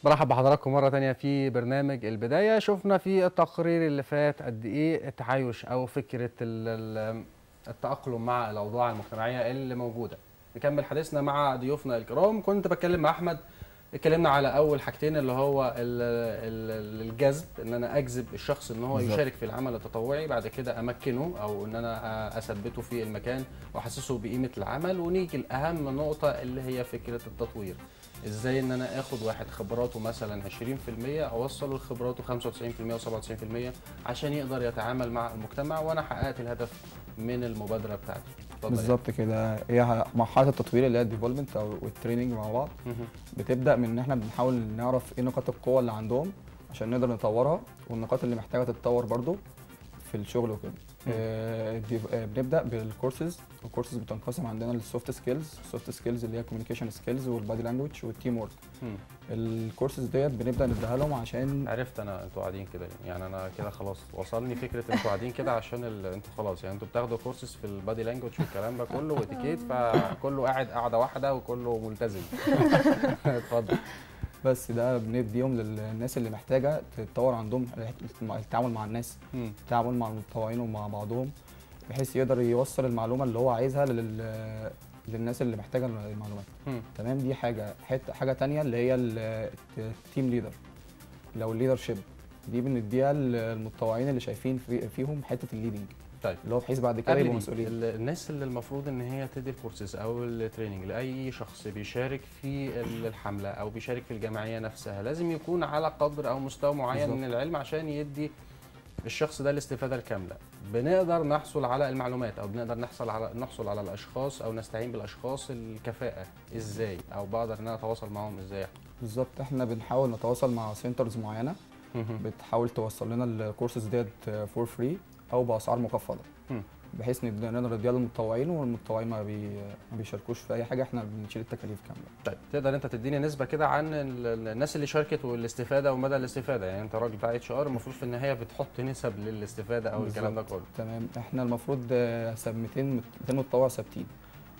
برحب بحضراتكم مرة تانية في برنامج البداية. شفنا في التقرير اللي فات قد إيه التعايش أو فكرة التأقلم مع الأوضاع المجتمعية اللي موجودة. نكمل حديثنا مع ضيوفنا الكرام. كنت بتكلم مع أحمد، اتكلمنا على أول حاجتين اللي هو الجذب، إن أنا أجذب الشخص إن هو يشارك في العمل التطوعي، بعد كده أمكنه أو إن أنا أثبته في المكان وأحسسه بقيمة العمل، ونيجي لأهم نقطة اللي هي فكرة التطوير. ازاي ان انا اخد واحد خبراته مثلا 20% اوصله لخبراته 95% و97% عشان يقدر يتعامل مع المجتمع، وانا حققت الهدف من المبادرة بتاعتي. بالظبط كده. هي مرحلة التطوير اللي هي ال development او ال training مع بعض بتبدا من ان احنا بنحاول نعرف ايه نقاط القوة اللي عندهم عشان نقدر نطورها، والنقاط اللي محتاجه تتطور برضو في الشغل وكده. بنبدا بال courses. ال courses بتنقسم عندنا لل soft skills. ال soft skills اللي هي communication skills وال body language وال teamwork. ال courses ديت بنبدا نديها لهم عشان عرفت انا انتوا قاعدين كده، يعني انا كده خلاص وصلني فكرة انتوا قاعدين كده عشان انتوا خلاص، يعني انتوا بتاخدوا كورسز في ال body language والكلام ده كله واتيكيت، فكله قاعد قاعدة واحدة وكله ملتزم. اتفضل. بس ده بنديهم للناس اللي محتاجه تتطور عندهم التعامل مع الناس، التعامل مع المتطوعين ومع بعضهم، بحيث يقدر يوصل المعلومة اللي هو عايزها للناس اللي محتاجه المعلومات. تمام. دي حاجة. حاجة ثانية اللي هي ال team leader، لو ال leadership دي بنديها للمتطوعين اللي شايفين فيهم حتة ال leading. طيب، اللي هو بحيث بعد كده يبقوا مسؤولين. الناس اللي المفروض ان هي تدي الكورسز او ال training لاي شخص بيشارك في الحملة او بيشارك في الجمعية نفسها لازم يكون على قدر او مستوى معين من العلم عشان يدي الشخص ده الاستفادة الكاملة. بنقدر نحصل على المعلومات او بنقدر نحصل على الاشخاص او نستعين بالاشخاص الكفاءة ازاي، او بقدر ان انا اتواصل معاهم ازاي؟ بالظبط. احنا بنحاول نتواصل مع centers معينة بتحاول توصل لنا الكورسز ديت for free او باسعار مخفضة، بحيث نقدر نديها للمتطوعين، والمتطوعين ما بيشاركوش في اي حاجة، احنا بنشيل التكاليف كاملة. طيب، تقدر انت تديني نسبه كده عن الناس اللي شاركت والاستفادة ومدى الاستفادة؟ يعني انت راجل بتاع HR، المفروض في النهاية بتحط نسب للاستفادة او الكلام ده كله. تمام. احنا المفروض 200 متطوع ثابتين،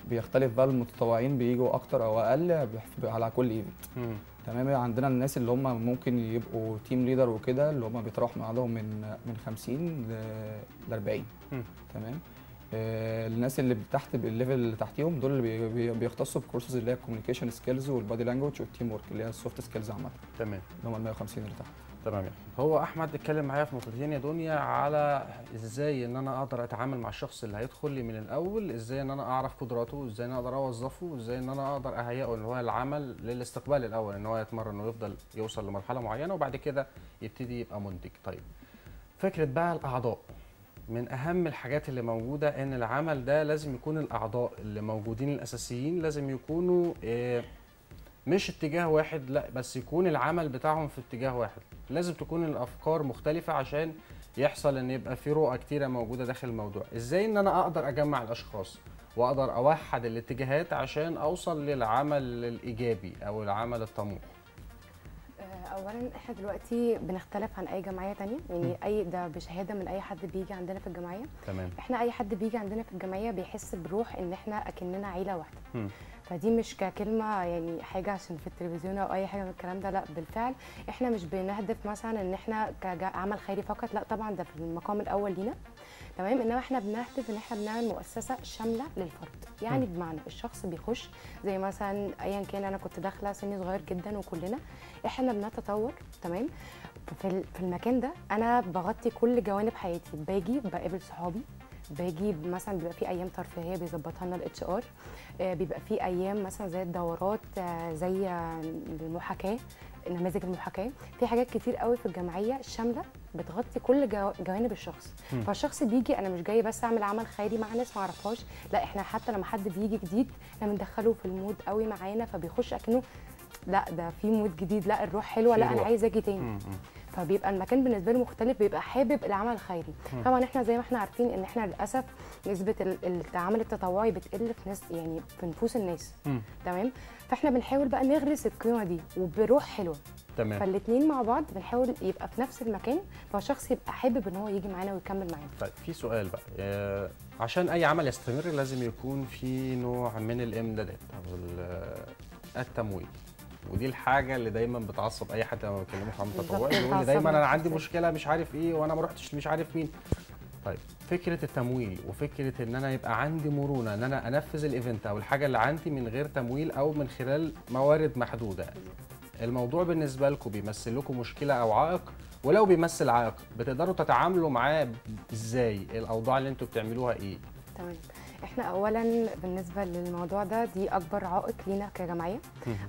بيختلف بقى المتطوعين بيجوا اكتر او اقل على كل event. تمام. عندنا الناس اللي هم ممكن يبقوا team leader وكده، اللي هم بيتراوح معاهم من 50 ل 40. تمام. الناس اللي تحت بال level اللي تحتيهم دول اللي بيختصوا بكورسز اللي هي ال communication skills وال body language وال teamwork اللي هي ال soft skills عامة. تمام. اللي هم ال 150 اللي تحت. تمام. يعني هو احمد اتكلم معايا في نقطتين يا دنيا، على ازاي ان انا اقدر اتعامل مع الشخص اللي هيدخل لي من الاول، ازاي ان انا اعرف قدراته، ازاي ان انا اقدر اوظفه، ازاي ان انا اقدر اهيئه ان هو العمل للاستقبال الاول، ان هو يتمرن ويفضل يوصل لمرحلة معينة وبعد كده يبتدي يبقى منتج. طيب، فكرة بقى الاعضاء، من اهم الحاجات اللي موجودة ان العمل ده لازم يكون الاعضاء اللي موجودين الاساسيين لازم يكونوا مش اتجاه واحد، لا بس يكون العمل بتاعهم في اتجاه واحد. لازم تكون الافكار مختلفة عشان يحصل ان يبقى في رؤى كتيرة موجودة داخل الموضوع. ازاي ان انا اقدر اجمع الاشخاص واقدر اوحد الاتجاهات عشان اوصل للعمل الايجابي او العمل الطموح؟ اولا احنا دلوقتي بنختلف عن اي جمعية ثانية، يعني اي ده بشهادة من اي حد بيجي عندنا في الجمعية. تمام. احنا اي حد بيجي عندنا في الجمعية بيحس بروح ان احنا اكننا عيله واحدة. فدي مش ككلمة يعني حاجة عشان في التلفزيون او اي حاجة من الكلام ده، لا بالفعل احنا مش بنهدف مثلا ان احنا كعمل خيري فقط، لا طبعا ده في المقام الاول لينا. تمام. انما احنا بنهدف ان احنا بنعمل مؤسسة شاملة للفرد، يعني بمعنى الشخص بيخش زي مثلا ايا كان، انا كنت داخله سني صغير جدا وكلنا احنا بنتطور. تمام. في المكان ده انا بغطي كل جوانب حياتي، باجي بقابل صحابي، باجي مثلا بيبقى في ايام ترفيهية بيظبطها لنا ال HR، بيبقى في ايام مثلا زي الدورات، زي المحاكاة، نماذج المحاكاة، في حاجات كتير قوي في الجمعية شاملة بتغطي كل جوانب الشخص. فالشخص بيجي، انا مش جاي بس اعمل عمل خيري مع ناس ما اعرفهاش، لا احنا حتى لما حد بيجي جديد احنا بندخله في ال mood قوي معانا، فبيخش اكنه لا ده في mood جديد، لا الروح حلوة، لا انا عايز اجي تاني. فبيبقى المكان بالنسبة له مختلف، بيبقى حابب العمل الخيري. طبعا احنا زي ما احنا عارفين ان احنا للاسف نسبه العمل التطوعي بتقل في ناس، يعني في نفوس الناس. تمام. فاحنا بنحاول بقى نغرس القيمة دي وبروح حلوة. تمام. فالاثنين مع بعض بنحاول يبقى في نفس المكان، فالشخص يبقى حابب ان هو يجي معانا ويكمل معانا. طيب في سؤال بقى، عشان اي عمل يستمر لازم يكون في نوع من الامدادات او التمويل. ودي الحاجة اللي دايما بتعصب اي حد لما بكلمه في عمل تطوعي، يقول لي دايما انا عندي مشكلة مش عارف ايه وانا ما رحتش مش عارف مين. طيب فكرة التمويل وفكره ان انا يبقى عندي مرونة ان انا انفذ ال event او الحاجة اللي عندي من غير تمويل او من خلال موارد محدودة، الموضوع بالنسبة لكم بيمثل لكم مشكلة او عائق؟ ولو بيمثل عائق بتقدروا تتعاملوا معاه ازاي؟ الاوضاع اللي انتوا بتعملوها ايه؟ تمام، احنا اولا بالنسبة للموضوع ده دي اكبر عائق لينا كجمعية،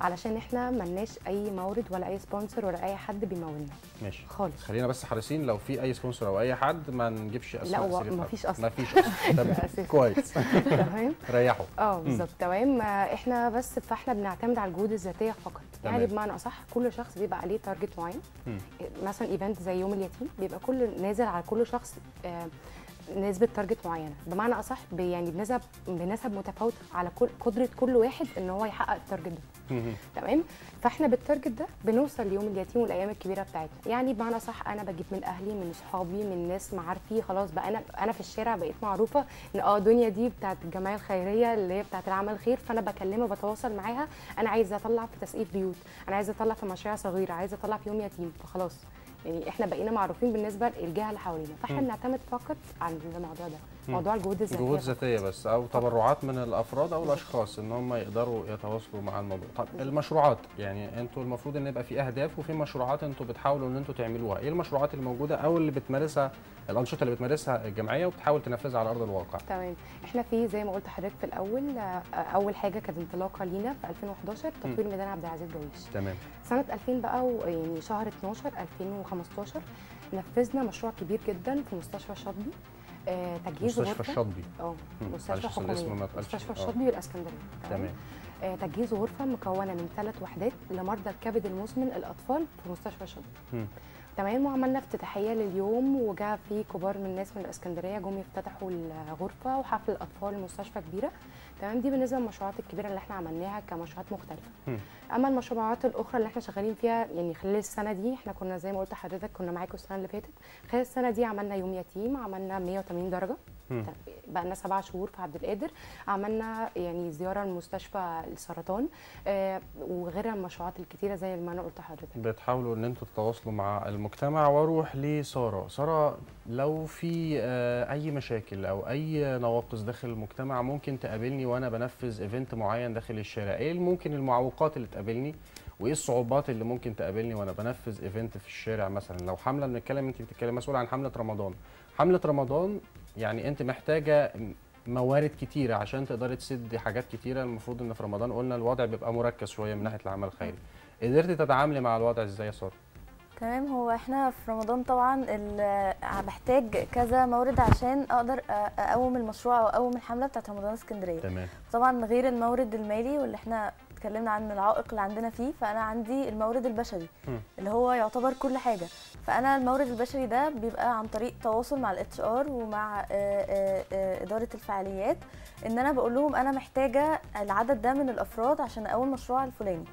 علشان احنا ملناش اي مورد ولا اي sponsor ولا اي حد بيمولنا. ماشي خالص. خلينا بس حريصين لو في اي sponsor او اي حد ما نجيبش اسماء. لا مفيش اصلا، مفيش اصلا. تمام كويس. تمام ريحوا. بالظبط. تمام، احنا بس فاحنا بنعتمد على الجهود الذاتية فقط. تمام. يعني بمعنى اصح كل شخص بيبقى عليه target معين. مثلا event زي يوم اليتيم بيبقى كل نازل على كل شخص نسبة target معينة، بمعنى أصح يعني بنسب متفاوتة على كل قدرة كل واحد إن هو يحقق ال target ده. تمام، فإحنا بال target ده بنوصل ليوم اليتيم والأيام الكبيرة بتاعتنا. يعني بمعنى أصح أنا بجيب من أهلي، من أصحابي، من ناس معارفي، خلاص بقى أنا في الشارع بقيت معروفة إن دنيا دي بتاعت الجمعية الخيرية اللي هي بتاعت العمل الخير، فأنا بكلمها وبتواصل معاها، أنا عايزة أطلع في تسقيف بيوت، أنا عايزة أطلع في مشاريع صغيرة، عايزة أطلع في يوم يتيم، فخلاص يعني احنا بقينا معروفين بالنسبة للجهة اللي حوالينا. فاحنا بنعتمد فقط على الموضوع ده، موضوع الجهود الذاتية. جهود ذاتية بس او تبرعات من الافراد او الاشخاص ان هم يقدروا يتواصلوا مع الموضوع. طب المشروعات، يعني انتوا المفروض ان يبقى في اهداف وفي مشروعات انتوا بتحاولوا ان انتوا تعملوها، ايه المشروعات الموجودة او اللي بتمارسها الانشطة اللي بتمارسها الجمعية وبتحاول تنفذها على ارض الواقع؟ تمام، احنا في زي ما قلت لحضرتك في الاول، اول حاجة كانت انطلاقة لينا في 2011 تطوير ميدان عبد العزيز جويش. تمام. سنة 2000 بقى يعني شهر 12 2015 نفذنا مشروع كبير جدا في مستشفى الشاطبي، تجهيز غرفة. مستشفى الشاطبي. مستشفى حكومية، مستشفى الشاطبي والاسكندريه. تمام. تجهيز غرفة مكونة من 3 وحدات لمرضى الكبد المزمن الاطفال في مستشفى الشاطبي. تمام، وعملنا افتتاحيه لليوم وجاء في كبار من الناس من الاسكندرية جم يفتتحوا الغرفة وحفل الاطفال المستشفى كبيرة. تمام، دي بالنسبة للمشروعات الكبيرة اللي احنا عملناها كمشروعات مختلفة. اما المشروعات الاخرى اللي احنا شغالين فيها يعني خلال السنة دي، احنا كنا زي ما قلت لحضرتك كنا معاكم السنة اللي فاتت، خلال السنة دي عملنا يوم يتيم، عملنا 180 درجه، بقى لنا 7 شهور في عبد القادر، عملنا يعني زيارة لمستشفى السرطان، وغيرها المشروعات الكتيرة زي ما انا قلت لحضرتك. بتحاولوا ان انتوا تتواصلوا مع المجتمع. واروح لساره. ساره، لو في اي مشاكل او اي نواقص داخل المجتمع ممكن تقابلني وانا بنفذ event معين داخل الشارع، ايه ممكن المعوقات اللي تقابلني وايه الصعوبات اللي ممكن تقابلني وانا بنفذ event في الشارع؟ مثلا لو حمله، بنتكلم انت بتتكلم مسؤول عن حمله رمضان، حمله رمضان يعني انت محتاجه موارد كتيرة عشان تقدري تسدي حاجات كتيرة. المفروض ان في رمضان قلنا الوضع بيبقى مركز شوية من ناحية العمل الخيري، قدرتي تتعاملي مع الوضع ازاي يا ساره؟ تمام، هو احنا في رمضان طبعا بحتاج كذا مورد عشان اقدر اقوم المشروع او اقوم الحملة بتاعت رمضان اسكندرية. تمام. طبعا غير المورد المالي واللي احنا اتكلمنا عن العائق اللي عندنا فيه، فانا عندي المورد البشري اللي هو يعتبر كل حاجة. فانا المورد البشري ده بيبقى عن طريق تواصل مع ال HR ومع ادارة الفعاليات، ان انا بقول لهم انا محتاجه العدد ده من الافراد عشان اقوم المشروع الفلاني.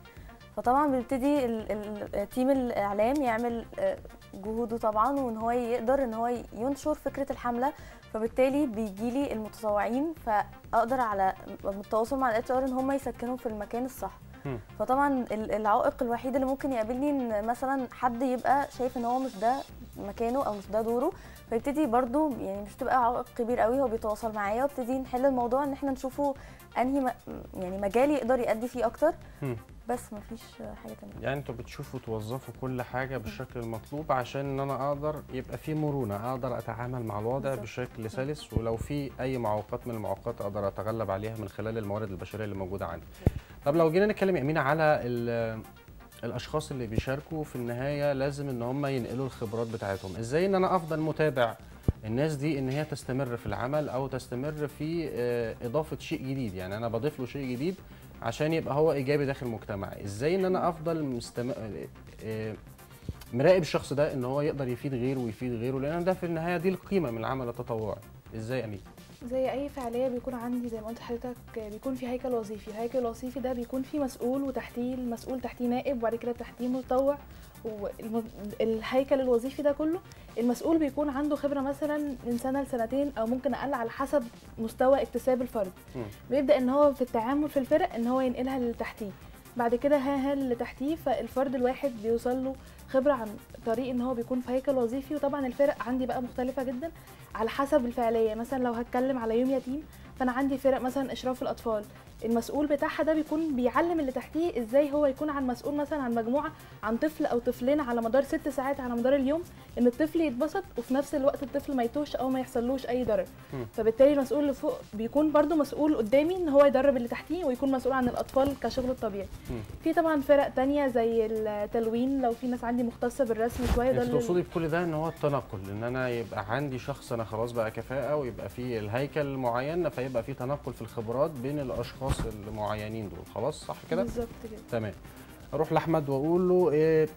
فطبعا بيبتدي team الاعلام يعمل جهوده طبعا، وان هو يقدر ان هو ينشر فكرة الحملة، فبالتالي بيجي لي المتطوعين، فاقدر على التواصل مع ال HR ان هم يسكنوا في المكان الصح. فطبعا العائق الوحيد اللي ممكن يقابلني ان مثلا حد يبقى شايف ان هو مش ده مكانه او مش ده دوره، فيبتدي برده يعني مش تبقى عائق كبير قوي، هو بيتواصل معايا وابتدي نحل الموضوع ان احنا نشوفه انهي يعني مجال يقدر يأدي فيه اكتر. بس مفيش حاجة ثانية. يعني انتوا بتشوفوا توظفوا كل حاجة بالشكل المطلوب عشان ان انا اقدر يبقى في مرونة، اقدر اتعامل مع الوضع بشكل سلس، ولو في اي معوقات من المعوقات اقدر اتغلب عليها من خلال الموارد البشرية اللي موجودة عندي. طب لو جينا نتكلم يا امينه على الاشخاص اللي بيشاركوا، في النهاية لازم ان هم ينقلوا الخبرات بتاعتهم، ازاي ان انا افضل متابع الناس دي ان هي تستمر في العمل او تستمر في اضافه شيء جديد؟ يعني انا بضيف له شيء جديد عشان يبقى هو ايجابي داخل المجتمع، ازاي ان انا افضل مراقب الشخص ده ان هو يقدر يفيد غيره ويفيد غيره، لان ده في النهاية دي القيمة من العمل التطوعي. ازاي امين؟ زي اي فعالية بيكون عندي زي ما قلت لحضرتك بيكون في هيكل وظيفي، الهيكل الوظيفي ده بيكون فيه مسؤول وتحتيه المسؤول تحتيه نائب وبعد كده تحتيه متطوع، والهيكل الوظيفي ده كله المسؤول بيكون عنده خبره مثلا من سنة لسنتين او ممكن اقل على حسب مستوى اكتساب الفرد. بيبدا ان هو في التعامل في الفرق ان هو ينقلها للي تحتيه، بعد كده ها اللي تحتيه. فالفرد الواحد بيوصل له خبره عن طريق ان هو بيكون في هيكل وظيفي. وطبعا الفرق عندي بقى مختلفة جدا على حسب الفعالية. مثلا لو هتكلم على يوم يتيم، فانا عندي فرق مثلا اشراف الاطفال، المسؤول بتاعها ده بيكون بيعلم اللي تحتيه ازاي هو يكون عن مسؤول مثلا عن مجموعة، عن طفل او طفلين على مدار 6 ساعات على مدار اليوم، ان الطفل يتبسط وفي نفس الوقت الطفل ما يتوهش او ما يحصلوش اي ضرر. فبالتالي المسؤول اللي فوق بيكون برده مسؤول قدامي ان هو يدرب اللي تحتيه ويكون مسؤول عن الاطفال كشغل الطبيعي. في طبعا فرق تانية زي التلوين، لو في ناس عندي مختصة بالرسم شوية. ده تقصدي بكل ده ان هو التنقل، ان انا يبقى عندي شخص انا خلاص بقى كفاءة ويبقى في الهيكل معين، فيبقى في تنقل في الخبرات بين الاشخاص المعينين دول. خلاص صح كده؟ بالظبط كده. تمام. اروح لاحمد واقول له إيه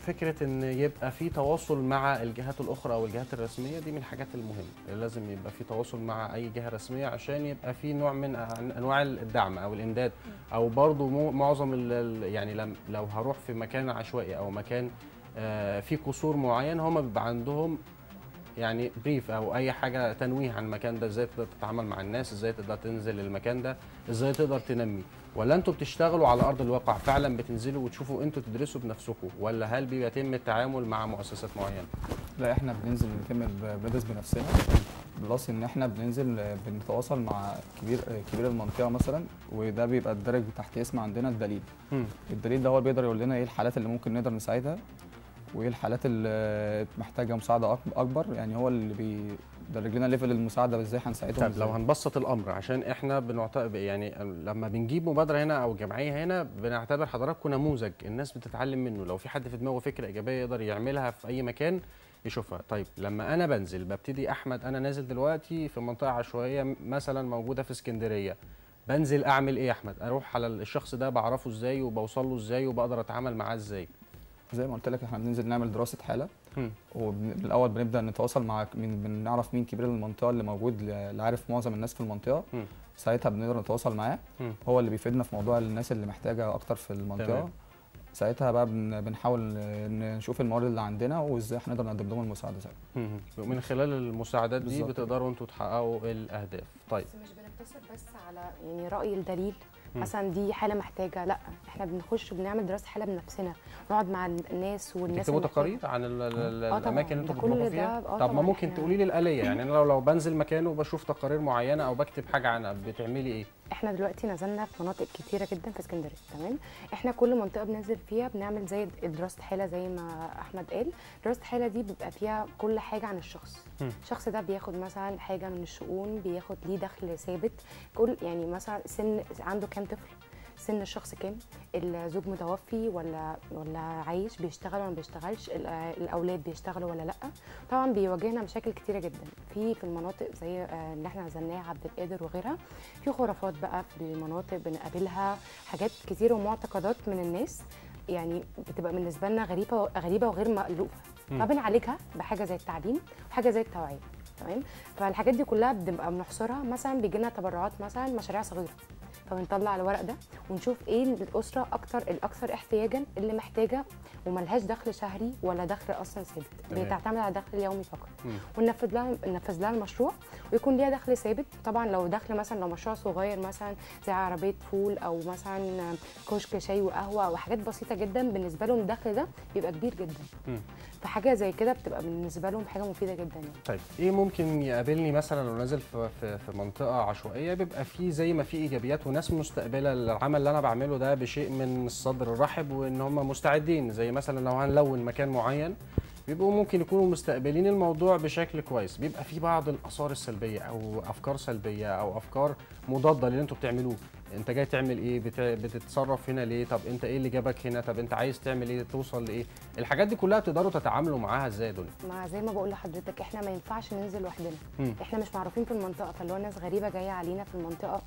فكرة ان يبقى في تواصل مع الجهات الاخرى او الجهات الرسمية؟ دي من الحاجات المهمة، لازم يبقى في تواصل مع اي جهة رسمية عشان يبقى في نوع من انواع الدعم او الامداد، او برضو معظم يعني لو هروح في مكان عشوائي او مكان في قصور معين، هم بيبقى عندهم يعني brief او اي حاجة تنويه عن المكان ده، ازاي تقدر تتعامل مع الناس، ازاي تقدر تنزل المكان ده، ازاي تقدر تنمي. ولا انتوا بتشتغلوا على ارض الواقع فعلا، بتنزلوا وتشوفوا انتوا تدرسوا بنفسكم، ولا هل بيتم التعامل مع مؤسسات معينة؟ لا، احنا بننزل نتم بندرس بنفسنا، plus ان احنا بننزل بنتواصل مع كبير المنطقة مثلا، وده بيبقى الدرج تحت اسم عندنا الدليل. الدليل ده هو اللي بيقدر يقول لنا ايه الحالات اللي ممكن نقدر نساعدها وايه الحالات اللي محتاجه مساعدة اكبر، يعني هو اللي بيدرج لنا level المساعدة ازاي هنساعدهم. طب لو هنبسط الامر، عشان احنا بنعتبر يعني لما بنجيب مبادرة هنا او جمعية هنا بنعتبر حضراتكم نموذج الناس بتتعلم منه، لو في حد في دماغه فكرة ايجابية يقدر يعملها في اي مكان يشوفها. طيب لما انا بنزل ببتدي، احمد انا نازل دلوقتي في منطقة عشوائية مثلا موجودة في اسكندرية، بنزل اعمل ايه يا احمد؟ اروح على الشخص ده بعرفه ازاي وبوصل له ازاي وبقدر اتعامل معاه ازاي؟ زي ما قلت لك احنا بننزل نعمل دراسة حاله، وبالاول بنبدا نتواصل مع مين، بنعرف مين كبير المنطقة اللي موجود، اللي عارف معظم الناس في المنطقة. ساعتها بنقدر نتواصل معاه، هو اللي بيفيدنا في موضوع الناس اللي محتاجه اكتر في المنطقة. تمام. ساعتها بقى بنحاول نشوف الموارد اللي عندنا وازاي هنقدر نقدم لهم المساعدة ساعتها. ومن خلال المساعدات دي بتقدروا انتوا تحققوا الاهداف. طيب بس مش بنقتصر بس على يعني راي الدليل مثلا دي حاله محتاجه، لا احنا بنخش وبنعمل دراسة حاله بنفسنا، نقعد مع الناس والناس. بتكتبوا تقارير عن الاماكن اللي انتوا بتروحوا فيها؟ طب ما ممكن تقولي لي الآلية، يعني انا لو بنزل مكان وبشوف تقارير معينة او بكتب حاجة عنها بتعملي ايه؟ احنا دلوقتي نزلنا في مناطق كتيرة جدا في اسكندرية، تمام؟ احنا كل منطقة بننزل فيها بنعمل زي دراسة حاله زي ما احمد قال. دراسة حاله دي بيبقى فيها كل حاجة عن الشخص. الشخص ده بياخد مثلا حاجة من الشؤون، بياخد ليه دخل ثابت، كل يعني مثلا سن عنده كام طفل، سن الشخص كام، الزوج متوفي ولا عايش، بيشتغل ولا ما بيشتغلش، الاولاد بيشتغلوا ولا لا. طبعا بيواجهنا مشاكل كتيرة جدا في المناطق زي اللي احنا نزلناها عبد القادر وغيرها، في خرافات بقى في المناطق بنقابلها، حاجات كتير ومعتقدات من الناس يعني بتبقى بالنسبة لنا غريبة وغير مألوفة، فبنعالجها بحاجة زي التعليم وحاجه زي التوعية. تمام؟ فالحاجات دي كلها بنبقى بنحصرها. مثلا بيجي لنا تبرعات مثلا مشاريع صغيرة، فبنطلع الورق ده ونشوف ايه الاسرة الاكثر احتياجا اللي محتاجه وملهاش دخل شهري ولا دخل اصلا ثابت، بتعتمد على الدخل اليومي فقط، وننفذ لها المشروع ويكون ليها دخل ثابت. طبعا لو دخل مثلا لو مشروع صغير مثلا زي عربية فول او مثلا كشك شاي وقهوة او حاجات بسيطة جدا، بالنسبة لهم الدخل ده بيبقى كبير جدا. فحاجه زي كده بتبقى بالنسبة لهم حاجة مفيدة جدا يعني. طيب ايه ممكن يقابلني مثلا لو نازل في منطقة عشوائية بيبقى فيه زي ما في ايجابيات وناس مستقبله العمل اللي انا بعمله ده بشيء من الصدر الرحب وان هم مستعدين، زي مثلا لو هنلون مكان معين بيبقوا ممكن يكونوا مستقبلين الموضوع بشكل كويس، بيبقى في بعض الاثار السلبية او افكار سلبية او افكار مضادة للي انتوا بتعملوه، انت جاي تعمل ايه، بتتصرف هنا ليه، طب انت ايه اللي جابك هنا، طب انت عايز تعمل ايه، توصل لايه، الحاجات دي كلها بتقدروا تتعاملوا معاها ازاي دول؟ ما زي ما بقول لحضرتك احنا ما ينفعش ننزل لوحدنا، احنا مش معروفين في المنطقة، فاللي هو ناس غريبة جاية علينا في المنطقة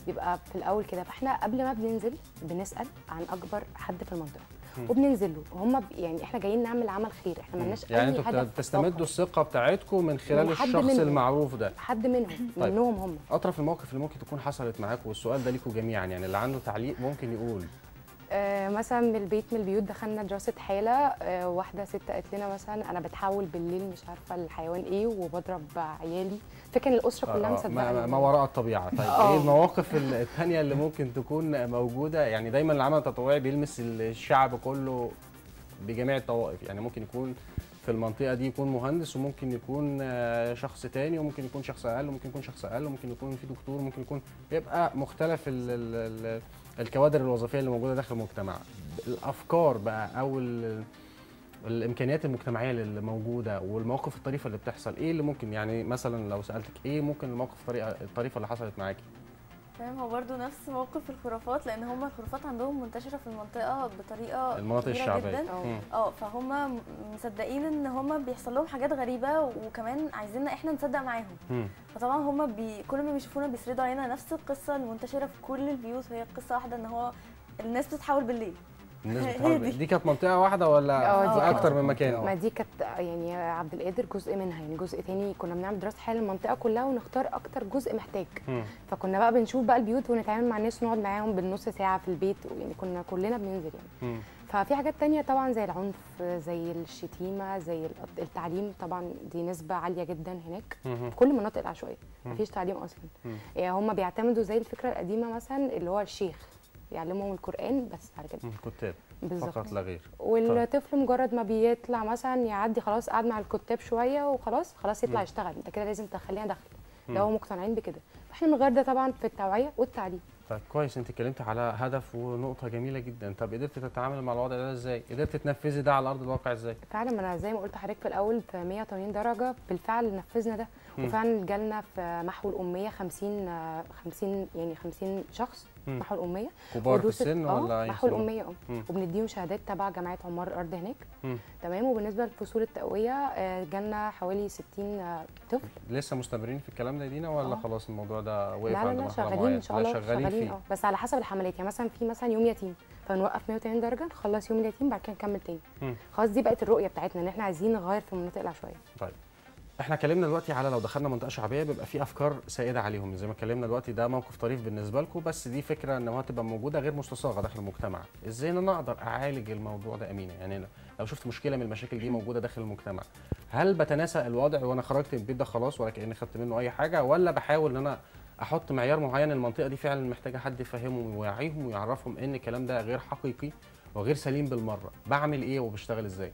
بيبقى في الاول كده، فاحنا قبل ما بننزل بنسال عن اكبر حد في المنطقة وبننزل له، هم يعني احنا جايين نعمل عمل خير، احنا مالناش يعني اي هدف. يعني انتوا بتستمدوا الثقة بتاعتكم من خلال الشخص المعروف ده، حد منهم. طيب. منهم هم. اطرف المواقف اللي ممكن تكون حصلت معاكم، والسؤال ده ليكم جميعا يعني اللي عنده تعليق ممكن يقول. مثلا من البيت، من البيوت دخلنا دراسة حاله، واحدة ست قالت لنا مثلا انا بتحول بالليل مش عارفه الحيوان ايه وبضرب عيالي، فكان الاسرة كلها مصدقه ما وراء الطبيعة. طيب ايه المواقف الثانية اللي ممكن تكون موجودة؟ يعني دايما العمل التطوعي بيلمس الشعب كله بجميع الطوائف، يعني ممكن يكون في المنطقة دي يكون مهندس، وممكن يكون شخص تاني، وممكن يكون شخص اقل، وممكن يكون شخص اقل، وممكن يكون في دكتور، وممكن يكون يبقى مختلف الكوادر الوظيفية اللي موجودة داخل المجتمع. الافكار بقى او الامكانيات المجتمعية اللي موجودة والمواقف الطريفة اللي بتحصل، ايه اللي ممكن يعني مثلا لو سالتك ايه ممكن المواقف الطريفة اللي حصلت معاكي؟ تمام، هو برضه نفس موقف الخرافات، لان هم الخرافات عندهم منتشرة في المنطقة بطريقة المناطق الشعبية جدا. فهم مصدقين ان هم بيحصل لهم حاجات غريبة، وكمان عايزيننا احنا نصدق معاهم. فطبعا هم كل ما بيشوفونا بيسردوا علينا نفس القصة المنتشرة في كل البيوت، وهي قصة واحدة ان هو الناس بتتحول بالليل. الناس بتتحول. دي كانت منطقة واحدة ولا اكتر من مكان؟ ما دي كانت يعني عبد القادر جزء منها، يعني جزء تاني كنا بنعمل دراسة حاله للمنطقة كلها ونختار اكتر جزء محتاج. فكنا بقى بنشوف بقى البيوت ونتعامل مع الناس ونقعد معاهم بالنص ساعة في البيت، يعني كنا كلنا بننزل يعني. ففي حاجات تانية طبعا زي العنف، زي الشتيمة، زي التعليم، طبعا دي نسبه عالية جدا هناك في كل المناطق العشوائية مفيش تعليم اصلا. يعني هم بيعتمدوا زي الفكرة القديمة مثلا اللي هو الشيخ يعلمهم القرآن بس على كده، الكتاب فقط لا غير. والطفل مجرد ما بيطلع مثلا يعدي خلاص قعد مع الكتاب شوية وخلاص خلاص يطلع يشتغل، انت كده لازم تخليها دخل، ده هو مقتنعين بكده. فاحنا بنغير ده طبعا في التوعية والتعليم. طيب كويس، انت اتكلمت على هدف ونقطة جميلة جدا. طب قدرت تتعامل مع الوضع ده ازاي؟ قدرت تنفذي ده على ارض الواقع ازاي؟ فعلا ما انا زي ما قلت لحضرتك في الاول في 180 درجه بالفعل نفذنا ده، وفعلا جالنا في محو الامية 50 يعني 50 شخص محو الامية، كبار في السن ولا محو الامية؟ وبنديهم شهادات تبع جمعية عمار الارض هناك. تمام. وبالنسبة لفصول التقويه جالنا حوالي 60 طفل. لسه مستمرين في الكلام ده يا دينا ولا خلاص الموضوع ده وقف عند مرحلة معينة؟ لا شغالين ان شاء الله، شغالين بس على حسب الحملات. يعني مثلا في مثلا يوم يتيم فنوقف 180 درجه، نخلص يوم اليتيم بعد كده نكمل تاني. خلاص دي بقت الرؤية بتاعتنا ان احنا عايزين نغير في المناطق العشوائية. طيب احنا اتكلمنا دلوقتي على لو دخلنا منطقة شعبية بيبقى في افكار سائدة عليهم، زي ما اتكلمنا دلوقتي ده موقف طريف بالنسبة لكم، بس دي فكرة ان هو تبقى موجودة غير مستصاغه داخل المجتمع. ازاي ان انا اقدر اعالج الموضوع ده امينه؟ يعني لو شفت مشكلة من المشاكل دي موجودة داخل المجتمع، هل بتناسى الوضع وانا خرجت من البيت ده خلاص ولا كاني خدت منه اي حاجة، ولا بحاول ان انا احط معيار معين المنطقة دي فعلا محتاجه حد يفهمهم ويوعيهم ويعرفهم ان الكلام ده غير حقيقي وغير سليم بالمرة؟ بعمل ايه وبشتغل ازاي؟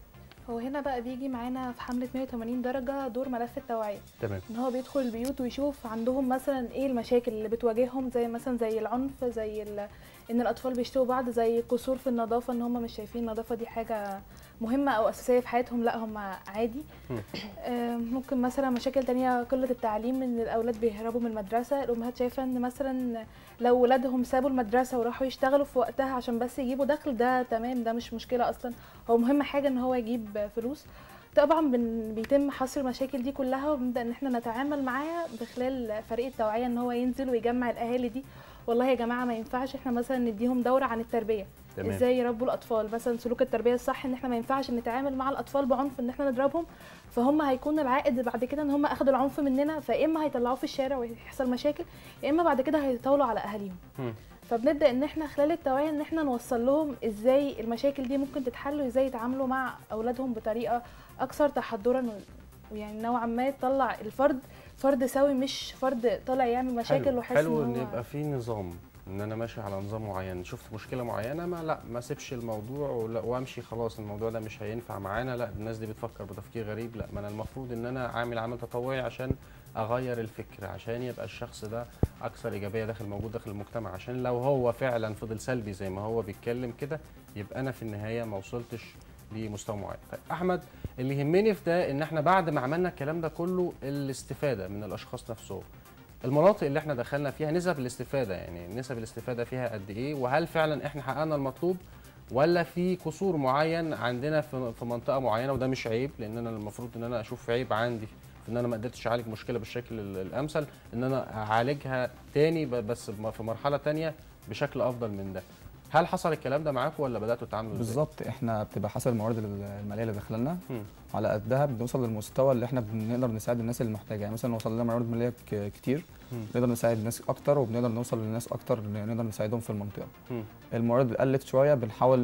هو هنا بقى بيجي معانا في حملة 180 درجة دور ملف التوعية. تمام. ان هو بيدخل البيوت ويشوف عندهم مثلا ايه المشاكل اللي بتواجههم، زي مثلا زي العنف، زي ان الاطفال بيشتوا بعض، زي قصور في النظافة، ان هم مش شايفين النظافة دي حاجة مهمة او اساسية في حياتهم، لا هم عادي. ممكن مثلا مشاكل تانية، قلة التعليم، ان الاولاد بيهربوا من المدرسة، الامهات شايفة ان مثلا لو ولادهم سابوا المدرسة وراحوا يشتغلوا في وقتها عشان بس يجيبوا دخل، ده تمام، ده مش مشكلة اصلا، هو مهم حاجة ان هو يجيب فلوس. طبعا بيتم حصر المشاكل دي كلها، وبنبدا ان احنا نتعامل معاها بخلال فريق التوعية، ان هو ينزل ويجمع الاهالي دي، والله يا جماعة ما ينفعش احنا مثلا نديهم دوره عن التربية، ازاي يربوا الاطفال، مثلا سلوك التربية الصح، ان احنا ما ينفعش نتعامل مع الاطفال بعنف، ان احنا نضربهم، فهم هيكون العائد بعد كده ان هم اخدوا العنف مننا، فاما هيطلعوه في الشارع ويحصل مشاكل، يا اما بعد كده هيتطاولوا على اهاليهم. فبنبدا ان احنا خلال التوعية ان احنا نوصل لهم ازاي المشاكل دي ممكن تتحل، وازاي يتعاملوا مع اولادهم بطريقة اكثر تحضرا، ويعني نوعا ما تطلع الفرد فرد سوي، مش فرد طالع يعمل مشاكل. وحاسس حلو ان يبقى في نظام، ان انا ماشي على نظام معين، شفت مشكلة معينة ما لا ما اسيبش الموضوع وامشي خلاص الموضوع ده مش هينفع معانا، لا الناس دي بتفكر بتفكير غريب، لا ما انا المفروض ان انا عامل عمل تطوعي عشان اغير الفكر، عشان يبقى الشخص ده اكثر ايجابية داخل موجود داخل المجتمع، عشان لو هو فعلا فضل سلبي زي ما هو بيتكلم كده يبقى انا في النهاية ما وصلتش لمستوى معين. طيب احمد، اللي يهمني في ده ان احنا بعد ما عملنا الكلام ده كله الاستفادة من الاشخاص نفسهم، المناطق اللي احنا دخلنا فيها نسب الاستفادة، يعني نسب الاستفادة فيها قد ايه، وهل فعلا احنا حققنا المطلوب ولا في قصور معين عندنا في منطقة معينة؟ وده مش عيب، لان انا المفروض ان انا اشوف عيب عندي في ان انا ما قدرتش اعالج مشكلة بالشكل الامثل، ان انا اعالجها تاني بس في مرحلة تانية بشكل افضل من ده. هل حصل الكلام ده معاكم ولا بداتوا تتعاملوا ازاي؟ بالظبط، احنا بتبقى حسب الموارد المالية اللي داخله لنا، على قدها بنوصل للمستوى اللي احنا بنقدر نساعد الناس اللي محتاجه. يعني مثلا وصل لنا موارد ماليه كتير، نقدر نساعد الناس اكتر، وبنقدر نوصل للناس اكتر، نقدر نساعدهم في المنطقة. الموارد قلت شوية، بنحاول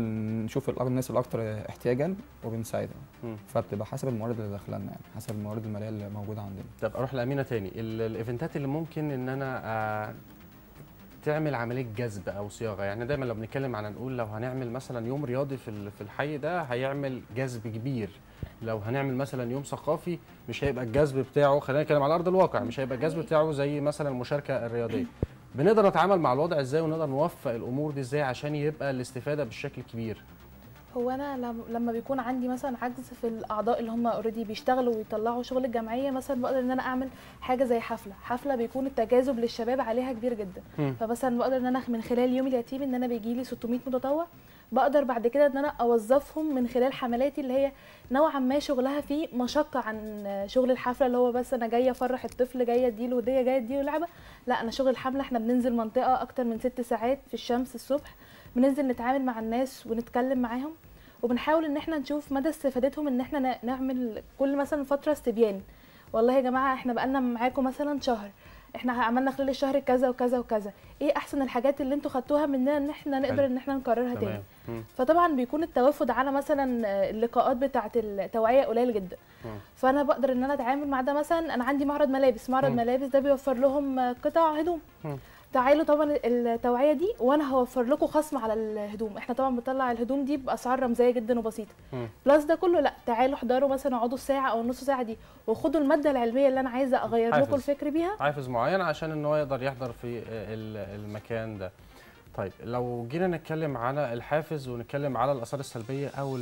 نشوف الناس الاكثر احتياجا وبنساعدهم. فبتبقى حسب الموارد اللي داخله لنا، يعني حسب الموارد المالية اللي موجودة عندنا. طب اروح لامينه تاني، ال event ات اللي ممكن ان انا تعمل عملية جذب او صياغة، يعني دايما لو بنتكلم عن نقول لو هنعمل مثلا يوم رياضي في الحي ده هيعمل جذب كبير، لو هنعمل مثلا يوم ثقافي مش هيبقى الجذب بتاعه، خلينا نتكلم على ارض الواقع، مش هيبقى الجذب بتاعه زي مثلا المشاركة الرياضية. بنقدر نتعامل مع الوضع ازاي ونقدر نوفق الامور دي ازاي عشان يبقى الاستفادة بالشكل الكبير؟ هو انا لما بيكون عندي مثلا عجز في الاعضاء اللي هم already بيشتغلوا ويطلعوا شغل الجمعية، مثلا بقدر ان انا اعمل حاجة زي حفلة بيكون التجاذب للشباب عليها كبير جدا. فمثلا بقدر ان انا من خلال يوم اليتيم ان انا بيجي لي 600 متطوع، بقدر بعد كده ان انا اوظفهم من خلال حملاتي اللي هي نوعا ما شغلها فيه مشقة عن شغل الحفلة اللي هو بس انا جاية افرح الطفل، جاية اديله هديه، جاية اديله لعبه. لا، انا شغل الحملة احنا بننزل منطقة اكتر من 6 ساعات في الشمس الصبح، بننزل نتعامل مع الناس ونتكلم معاهم، وبنحاول ان احنا نشوف مدى استفادتهم، ان احنا نعمل كل مثلا فترة استبيان، والله يا جماعة احنا بقالنا معاكم مثلا شهر، احنا عملنا خلال الشهر كذا وكذا وكذا، ايه احسن الحاجات اللي انتوا خدتوها مننا ان احنا نقدر ان احنا نكررها تاني. فطبعا بيكون التوافد على مثلا اللقاءات بتاعه التوعية قليل جدا. فانا بقدر ان انا اتعامل مع ده. مثلا انا عندي معرض ملابس، معرض ملابس ده بيوفر لهم قطع هدوم، تعالوا طبعا التوعية دي وانا هوفر لكم خصم على الهدوم، احنا طبعا بنطلع الهدوم دي باسعار رمزية جدا وبسيطة. plus ده كله لا، تعالوا احضروا مثلا، اقعدوا الساعة او النص ساعة دي وخدوا المادة العلمية اللي انا عايزه اغير لكم الفكر بيها، حافز معين عشان ان هو يقدر يحضر في المكان ده. طيب لو جينا نتكلم على الحافز ونتكلم على الاثار السلبية او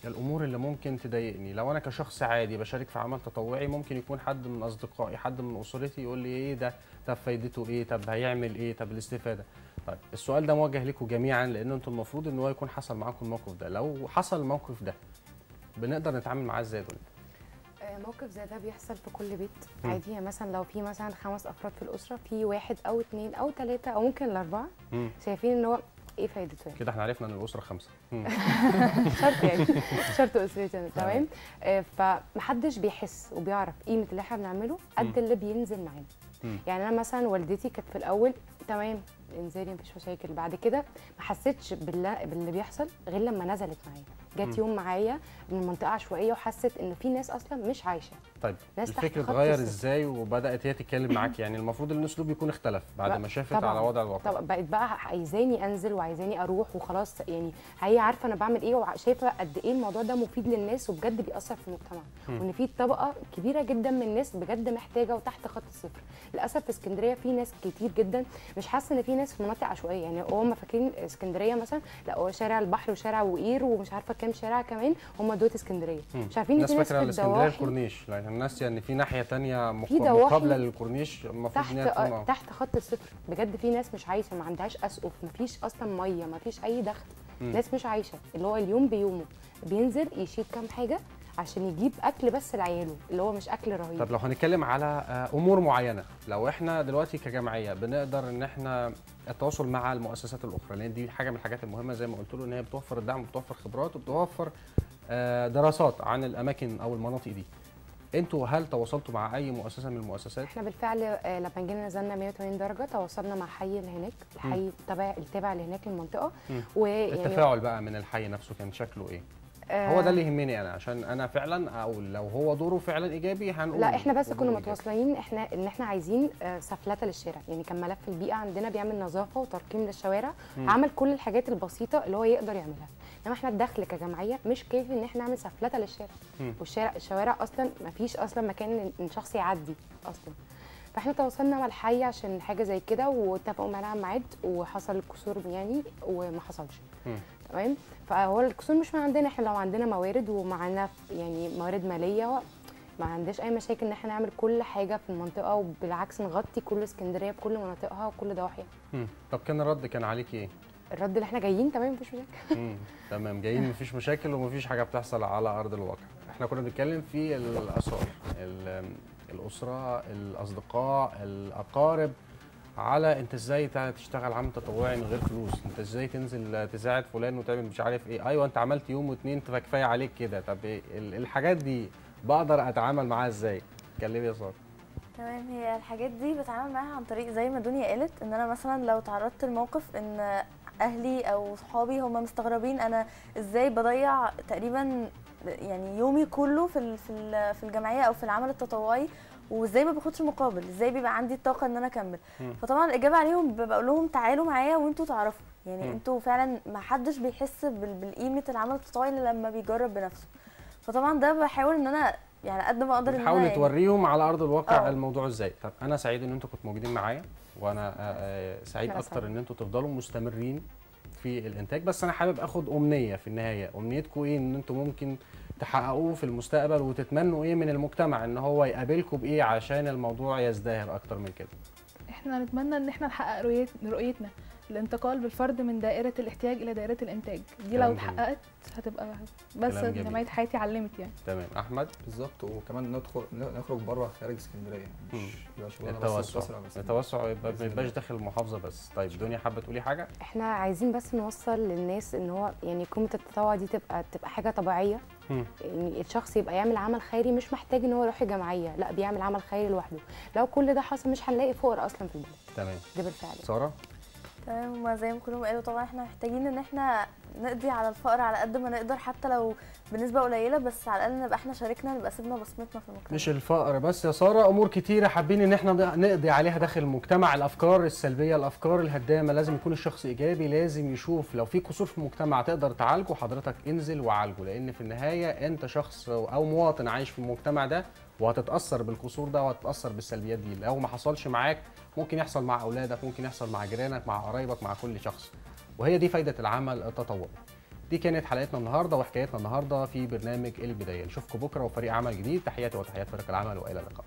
الامور اللي ممكن تضايقني، لو انا كشخص عادي بشارك في عمل تطوعي ممكن يكون حد من اصدقائي، حد من اسرتي يقول لي ايه ده، طب فايدته ايه، طب هيعمل ايه، طب الاستفادة. طيب السؤال ده موجه لكم جميعا لان انتم المفروض ان هو يكون حصل معاكم الموقف ده، لو حصل الموقف ده بنقدر نتعامل معاه ازاي؟ دول موقف زي ده بيحصل في كل بيت عادي. يعني مثلا لو في مثلا 5 افراد في الاسرة، في 1 أو 2 أو 3 او ممكن 4 شايفين ان هو ايه فايدته يعني. كده احنا عرفنا ان الاسرة 5 شرط يعني شرط اسرتي، تمام. فمحدش بيحس وبيعرف قيمة اللي احنا بنعمله قد اللي بينزل معانا. يعني انا مثلا والدتي كانت في الاول تمام انزلي مفيش مشاكل، بعد كده ما حسيتش باللي بيحصل غير لما نزلت معايا، جت يوم معايا من منطقة عشوائية وحست ان في ناس اصلا مش عايشه. طيب الفكر اتغير ازاي وبدات هي تتكلم معاك؟ يعني المفروض ان الاسلوب يكون اختلف بعد ما شافت على وضع الواقع. طبعا بقت بقى عايزاني انزل وعايزاني اروح وخلاص، يعني هي عارفه انا بعمل ايه وشايفه قد ايه الموضوع ده مفيد للناس وبجد بيأثر في المجتمع، وان في طبقه كبيرة جدا من الناس بجد محتاجه وتحت خط الصفر. للاسف في اسكندرية في ناس كتير جدا مش حاسه ان في ناس في مناطق عشوائية، يعني هم فاكرين اسكندرية مثلا لا هو شارع البحر وشارع وقير ومش عارفه كام شارع كمان هم دوت اسكندرية، مش عارفين ان في ناس في الاسكندرية الكورنيش، لكن الناس يعني في ناحية ثانية مقابله للكورنيش المفروض ان هي تكون تحت خط الصفر. بجد في ناس مش عايشه، ما عندهاش اسقف، ما فيش اصلا مية، ما فيش اي دخل، ناس مش عايشه، اللي هو اليوم بيومه بينزل يشيل كام حاجة عشان يجيب اكل بس لعياله، اللي هو مش اكل رهيب. طب لو هنتكلم على امور معينة، لو احنا دلوقتي كجمعية بنقدر ان احنا التواصل مع المؤسسات الاخرى، لان دي حاجة من الحاجات المهمة زي ما قلت له ان هي بتوفر الدعم وبتوفر خبرات وبتوفر دراسات عن الاماكن او المناطق دي. انتوا هل تواصلتوا مع اي مؤسسة من المؤسسات؟ احنا بالفعل لما جينا نزلنا 180 درجه تواصلنا مع حي اللي هناك، الحي التابع اللي هناك للمنطقة. ويعني التفاعل بقى من الحي نفسه كان شكله ايه؟ هو ده اللي يهمني انا، عشان انا فعلا اقول لو هو دوره فعلا ايجابي هنقول. لا احنا بس كنا متواصلين احنا ان احنا عايزين سفلته للشارع، يعني كان ملف البيئة عندنا بيعمل نظافة وترقيم للشوارع، عمل كل الحاجات البسيطة اللي هو يقدر يعملها، انما احنا الدخل كجمعية مش كافي ان احنا نعمل سفلته للشارع. والشارع الشوارع اصلا ما فيش اصلا مكان ان شخص يعدي اصلا. فاحنا تواصلنا مع الحي عشان حاجة زي كده واتفقوا معانا على ميعاد، وحصل الكسور يعني وما حصلش. تمام. فهو الكسور مش من عندنا، احنا لو عندنا موارد ومعانا يعني موارد ماليه ما عندناش اي مشاكل ان احنا نعمل كل حاجة في المنطقة، وبالعكس نغطي كل اسكندرية بكل مناطقها وكل ضواحيها. طب كان الرد كان عليك ايه؟ الرد اللي احنا جايين تمام مفيش مشاكل. تمام، جايين مفيش مشاكل ومفيش حاجة بتحصل على ارض الواقع. احنا كنا بنتكلم في الاثار، الاسرة، الاصدقاء، الاقارب، على انت ازاي تشتغل عمل تطوعي من غير فلوس، انت ازاي تنزل تساعد فلان وتعمل مش عارف ايه، ايوه انت عملت يوم واتنين فكفايه عليك كده. طب الحاجات دي بقدر اتعامل معاها ازاي؟ اتكلمي يا ساره. تمام، هي الحاجات دي بتعامل معاها عن طريق زي ما دنيا قالت، ان انا مثلا لو تعرضت لموقف ان اهلي او صحابي هم مستغربين انا ازاي بضيع تقريبا يعني يومي كله في في الجمعية او في العمل التطوعي، وازاي ما باخدش مقابل، ازاي بيبقى عندي الطاقة ان انا اكمل. فطبعا الاجابة عليهم بقول لهم تعالوا معايا وانتوا تعرفوا، يعني انتوا فعلا ما حدش بيحس بالقيمة العمل التطوعي الا لما بيجرب بنفسه. فطبعا ده بحاول ان انا يعني قد ما اقدر ان انا حاول توريهم على ارض الواقع الموضوع ازاي. طب انا سعيد ان انتوا كنتوا موجودين معايا، وانا سعيد اكتر ان انتوا تفضلوا مستمرين في الانتاج. بس انا حابب اخد امنية في النهاية، امنيتكم ايه ان انتوا ممكن تحققوه في المستقبل، وتتمنوا ايه من المجتمع ان هو يقابلكم بايه عشان الموضوع يزدهر اكتر من كده؟ احنا نتمنى ان احنا نحقق رؤيتنا، الانتقال بالفرد من دائرة الاحتياج الى دائرة الانتاج. دي لو اتحققت هتبقى بس جمعية حياتي علمت يعني. تمام احمد. بالظبط، وكمان نخرج بره خارج اسكندرية، مش يبقى شغلنا بس التوسع، التوسع يبقى ما يبقاش داخل المحافظة بس. طيب دنيا حابة تقولي حاجة؟ احنا عايزين بس نوصل للناس ان هو يعني قيمة التطوع دي تبقى حاجة طبيعية، يعني الشخص يبقى يعمل عمل خيري مش محتاج ان هو يروح جمعية، لا بيعمل عمل خيري لوحده. لو كل ده حصل مش هنلاقي فقر اصلا في البلد. تمام، ده بالفعل. ساره. تمام، هما زي ما كلهم قالوا طبعا احنا محتاجين ان احنا نقضي على الفقر على قد ما نقدر، حتى لو بنسبة قليله، بس على الاقل نبقى احنا شاركنا، نبقى سيبنا بصمتنا في المجتمع. مش الفقر بس يا ساره، امور كتيرة حابين ان احنا نقضي عليها داخل المجتمع، الافكار السلبية، الافكار الهدامه. لازم يكون الشخص ايجابي، لازم يشوف لو في قصور في المجتمع تقدر تعالجه، حضرتك انزل وعالجه، لان في النهاية انت شخص او مواطن عايش في المجتمع ده، وهتتاثر بالقصور ده وهتتاثر بالسلبيات دي. لو ما حصلش معاك ممكن يحصل مع اولادك، ممكن يحصل مع جيرانك، مع قرايبك، مع كل شخص. وهي دي فايده العمل التطوعي. دي كانت حلقتنا النهارده وحكايتنا النهارده في برنامج البداية. نشوفكم بكره وفريق عمل جديد. تحياتي وتحيات فريق العمل، والى اللقاء.